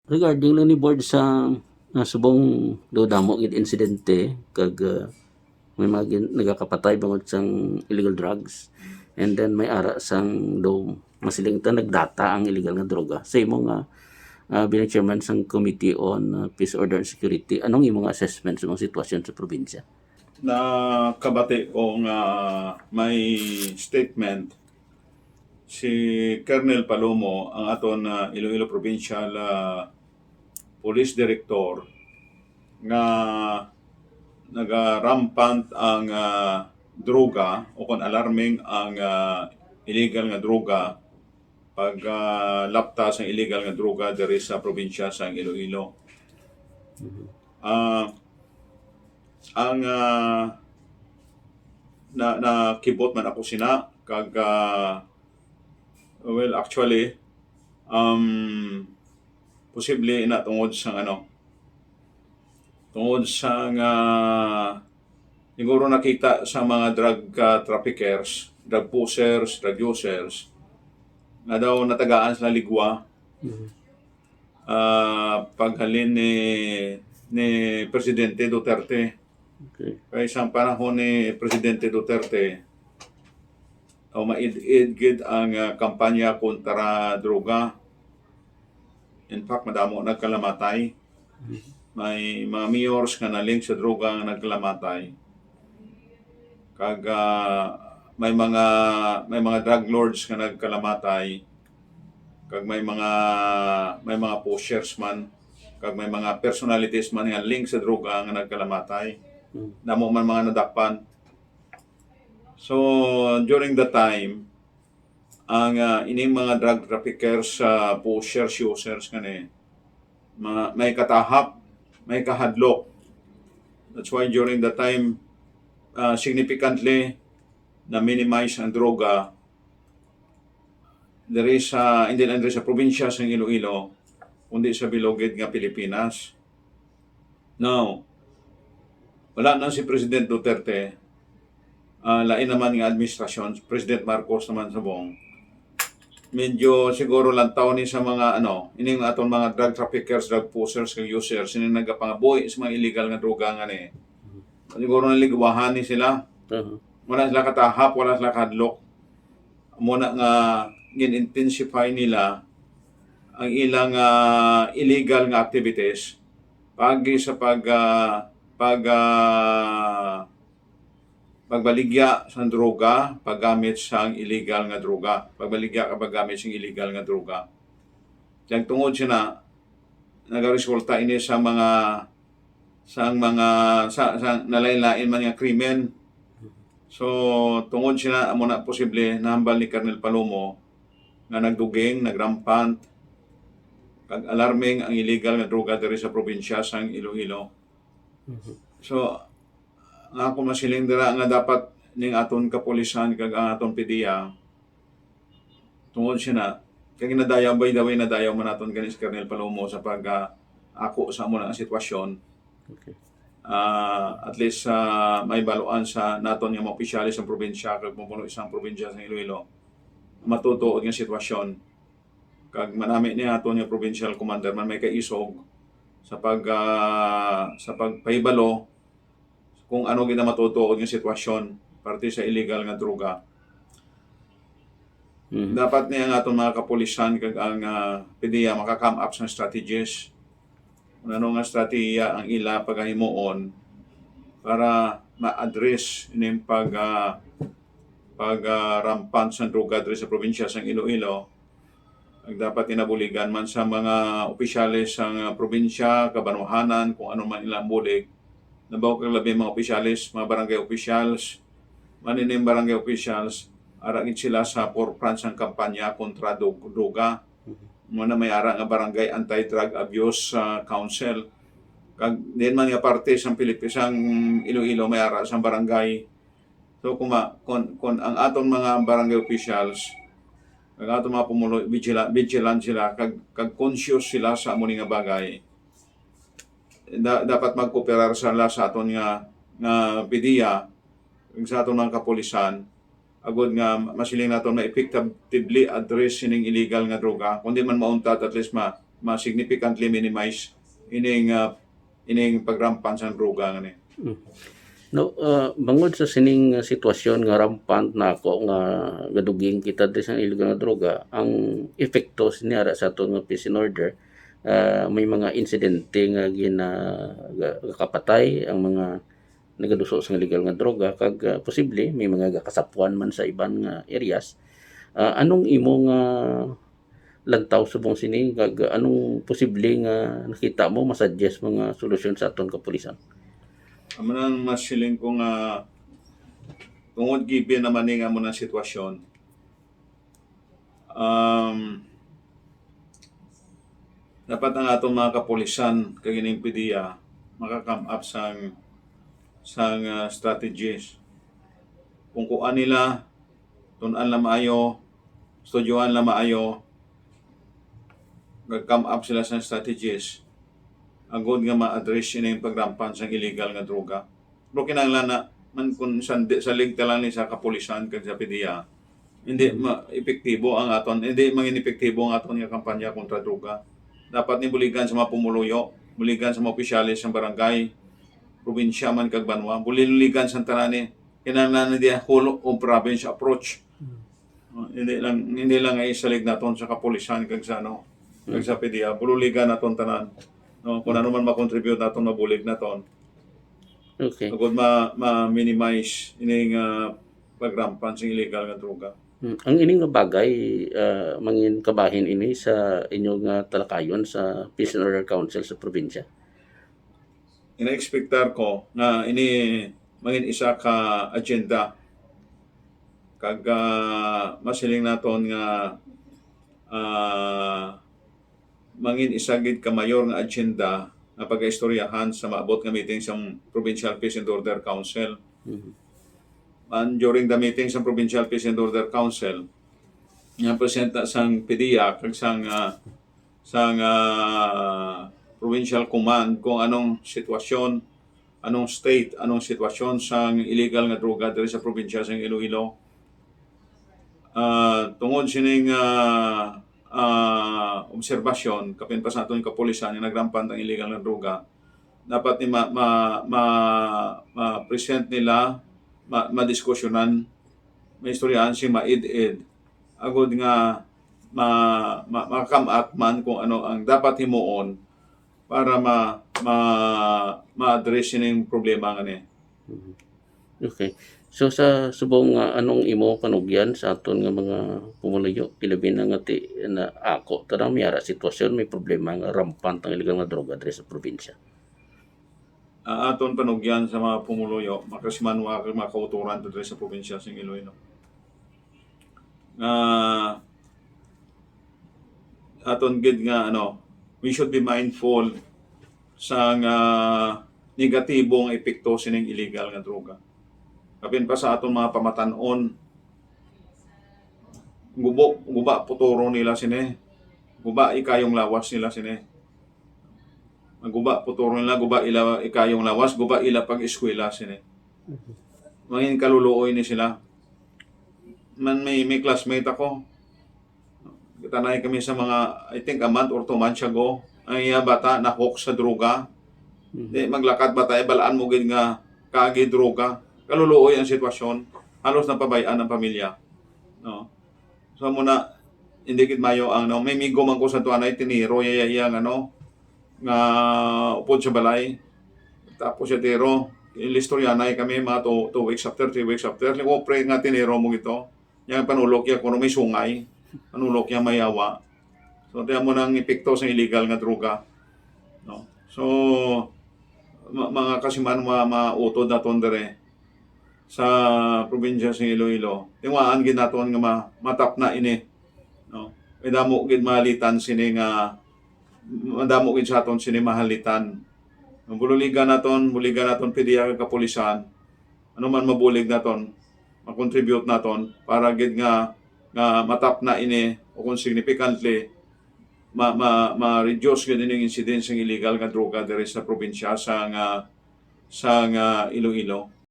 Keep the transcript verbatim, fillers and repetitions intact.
Regarding lang ni Board sa, ah, subong do damo gid insidente kag, ah, may mga gin-, nagakapatay bangod sang illegal drugs, and then may ara sang do masiling ta nagdata ang illegal nga droga. Sa imo nga, ah, bilang chairman sang Committee on, ah, Peace, Order, and Security, anong imo nga assessment sa mga sitwasyon sa probinsya? Nakabati ko nga may statement si Colonel Palomo, ang aton, ah, Iloilo Provincial, ah, Police Director, nga naga-rampant ang, ah, droga o kon alarming ang, ah, illegal nga droga, pag, ah, lapta sang illegal nga droga diri sa probinsya sang Iloilo. Mhm. Ah, ang, ah, na, nakibot man ako sina, kag, ah, well, actually, um, posible ina tungod sa ano, tungod sa nga siguro nakita sa mga drug, ah, traffickers, drug pushers, drug users, nga daw natagaan sila ligwa, Mhm. ah, paghalin ni, ni Presidente Duterte. Okay. Kay sa panahon ni Presidente Duterte, o maid-id gid ang, ah, kampanya kontra droga. In fact, madamo nagkalamatay. Mhm. May mga mayors nga na-link sa droga nga nagkalamatay. Kag, ah, may mga, may mga drug lords nga nagkalamatay. Kag may mga, may mga pushers man, kag may mga personalities man nga link sa droga nga nagkalamatay. Hmm. Damo man mga nadakpan. So, during the time, ang, ah, ining mga drug traffickers, ah, pushers, users nga ni, ma-, may katahap, may kahadlok. That's why during the time, ah, significantly na-minimize ang droga diri sa, hindi lang diri sa probinsya sa Iloilo, kundi sa bilog gid nga Pilipinas. Now, wala na si President Duterte, ah, lain naman nga administrasyon, President Marcos naman subong. Medyo siguro lantaw ni sa mga, ano, ining aton mga drug traffickers, drug pushers, kag users, sini nagapangabuhi sa mga illegal nga droga nga ni. Siguro naligwahan ni sila. Uh-huh. Wala sila katahap, wala sila kahadlok. Amo na nga gin-intensify nila ang ilang, ah, illegal nga activities, paagi sa pag, ah, pag, ah, pagbaligya sang droga, paggamit sang illegal nga droga, pagbaligya ka paggamit sang illegal nga droga. Kag tungod sina, nagaresulta ini sa mga, sa mga, sa, sa nalain-lain man nga krimen. So, tungod sina, amo na posible, nahambal ni Colonel Palomo nga nagduging, nagrampant, kag alarming ang illegal nga droga diri sa probinsya sang Iloilo. Mhm. So, nga ako masiling dira nga dapat ning aton kapulisan kag ang aton PDEA, tungod sina, kay nadayaw, by the way, nadayaw man naton gani si Colonel Palomo sa pag, ah, ako sa amo na nga sitwasyon. Okay. Ah, at least, ah, may baluan sa naton nga mga opisyales sa probinsya kag pumuno sang probinsya sa Iloilo, matutuod nga sitwasyon. Kag manami ni aton nga provincial commander man may kaisog sa pag, ah, sa pagpahibalo kung ano gid ang matutuod nga sitwasyon parte sa illegal nga droga. Mhm. Dapat ni ang aton mga kapulisan kag ang, ah, PDEA maka-come up sa strategies. Kung ano nga strategiya ang ila pagahimuon para ma-address ining pag, ah, pag, ah, rampant sa droga diri sa probinsya sang Iloilo. Ang dapat inabuligan man sa mga opisyales sang, ah, probinsya, kabanwahanan, kung ano man ilang bulig. Nabaw kag labi mga opisyales, mga barangay officials, man ining barangay officials, ara gid sila sa forefront sang kampanya kontra dug-, droga. Mhm. Mao na may ara nga barangay anti-drug abuse, ah, council. Kag diin man nga parte sang Pilipi-, sang Iloilo may ara sang barangay. So, kung ma-, kung, kung ang aton mga barangay officials, ang aton mga pumulo, vigila-, vigilant sila, kag, kag conscious sila sa amo ni nga bagay, da-, dapat magkooperar sila sa aton nga, nga PDEA, ug sa aton mga kapulisan, agud nga masiling naton ma-effectively address sining illegal nga droga. Kung di man mauntad, at least ma-, ma-significantly minimize ining, ah, ining pagrampant sang droga nga ni. Mm. No, ah, bangod sa sining, ah, sitwasyon nga rampant na ako nga gaduging kita diri sa illegal nga droga, ang epekto sini ara sa aton nga peace and order, ah, may mga insidente nga gina-, ga-, gakapatay ang mga nagaduso sa illegal nga droga, kag, ah, posible may mga gakasapuan man sa iban nga areas. Ah, anong imo nga lantaw subong sini, kag anong posible nga nakita mo masuggest mo nga solusyon sa aton kapulisan? Amo nang masiling ko nga tungod given naman ni nga amo na sitwasyon, um, dapat ang atong mga kapulisan kag ining PDEA maka-come up sang, sang, ah, strategies. Kung kuan nila, tun-an lang maayo, studyohan lang maayo, nag-come up sila sa strategies agod nga ma-address ining pagrampant sang illegal nga droga. Pero kinahanglan na man kung sandi, salig ta lang ni sa kapulisan kag sa PDEA, hindi ma-, epektibo ang aton, hindi mangin epektibo ang aton nga kampanya kontra droga. Dapat ni buligan sa mga pumuluyo, buligan sa mga opisyales sa barangay, probinsya man kag banwa, buligan sa tanan ni kinahanglan na diya whole of province approach. Oh, hindi lang, hindi lang ay isalig naton sa kapulisan kag sa ano, kag sa PDEA, buligan naton tanan. No, kung ano man makontribute naton, mabulig naton. Okay. Agod ma, ma-minimize ining, ah, pagrampant sing illegal nga droga. Hmm. Ang ini nga bagay, ah, mangin kabahin ini sa inyo nga talakayon sa Peace and Order Council sa probinsya? Ina-expectar ko nga ini mangin isa ka agenda. Kag, ah, masiling naton nga, ah, mangin isa gid ka mayor nga agenda nga pagaistoryahan sa maabot nga meeting sa Provincial Peace and Order Council. Mhm. And during the meeting sa Provincial Peace and Order Council, nga presenta sang PDEA kag sang, ah, sang, ah, Provincial Command kung anong sitwasyon, anong state, anong sitwasyon sang illegal nga droga diri sa probinsya sang Iloilo. Ah, tungod sining, ah, ah, obserbasyon, kapin pa sa aton kapulisan nga nagrampant ang illegal nga droga, dapat ni ma, ma, ma, ma-present nila, ma, madiskusyonan, maistoryahan si maid-id, agod nga ma, ma, makamat man kung ano ang dapat himuon para ma, ma, ma-address sining problema nga ni. Mhm. Okay. So, sa subong nga, anong imo panugyan sa aton nga mga pumuluyo, ilabi na nga ti, na ako, tanang may ara sitwasyon, may problema nga rampant ang illegal nga droga diri sa probinsya? Ang aton panugyan sa mga pumuluyo, makasimanwa kag mga kautoran diri sa probinsya sing Iloilo, nga aton gid nga, ano, we should be mindful sa nga negatibong epekto sining illegal nga droga. Kapin pa sa aton mga pamatan-on, gubo, guba puturo nila sini, guba ikayong lawas nila sini. Guba puturo nila, guba ila ikayong lawas, guba ila pag-eskwela sini. Mangin kaluluoy ni sila. Man may, may classmate ako. Kita na kami sa mga, I think, a month or two months ago. Ang iya bata na-hook sa droga. Di maglakat bata, ibalaan mo gid nga kagi droga. Kaluluoy ang sitwasyon. Halos napabayaan ang pamilya. No? So, muna, hindi gid mayo ang, no, may migo man ko sa tuanay, tiniro iya, iya, nga, no, nga upod sa balay. Tapos siya tiro, ilistoryanay kami mga two, two weeks after, three weeks after. Like, oh, pre, nga tiniro mo gito. Yang panulok iya, kuno may sungay. Panulok iya mayawa. So, tiyan mo nang epekto sa illegal nga droga. No? So, ma-, mga kasiman, mga, mga utod naton dire sa probinsya sa Iloilo. Tingwaan gid naton nga ma-, matapna ini. No? May damo gid mahalitan sini nga, madamo gid sa aton sini mahalitan. Ang bululigan naton, buligan naton, PDEA kag kapulisan, ano man mabulig naton, ma-contribute naton para gid nga, nga matapna ini o kung significantly ma, ma, ma-reduce gid ining incidence ng illegal nga droga diri sa probinsya sa nga, sa nga Iloilo.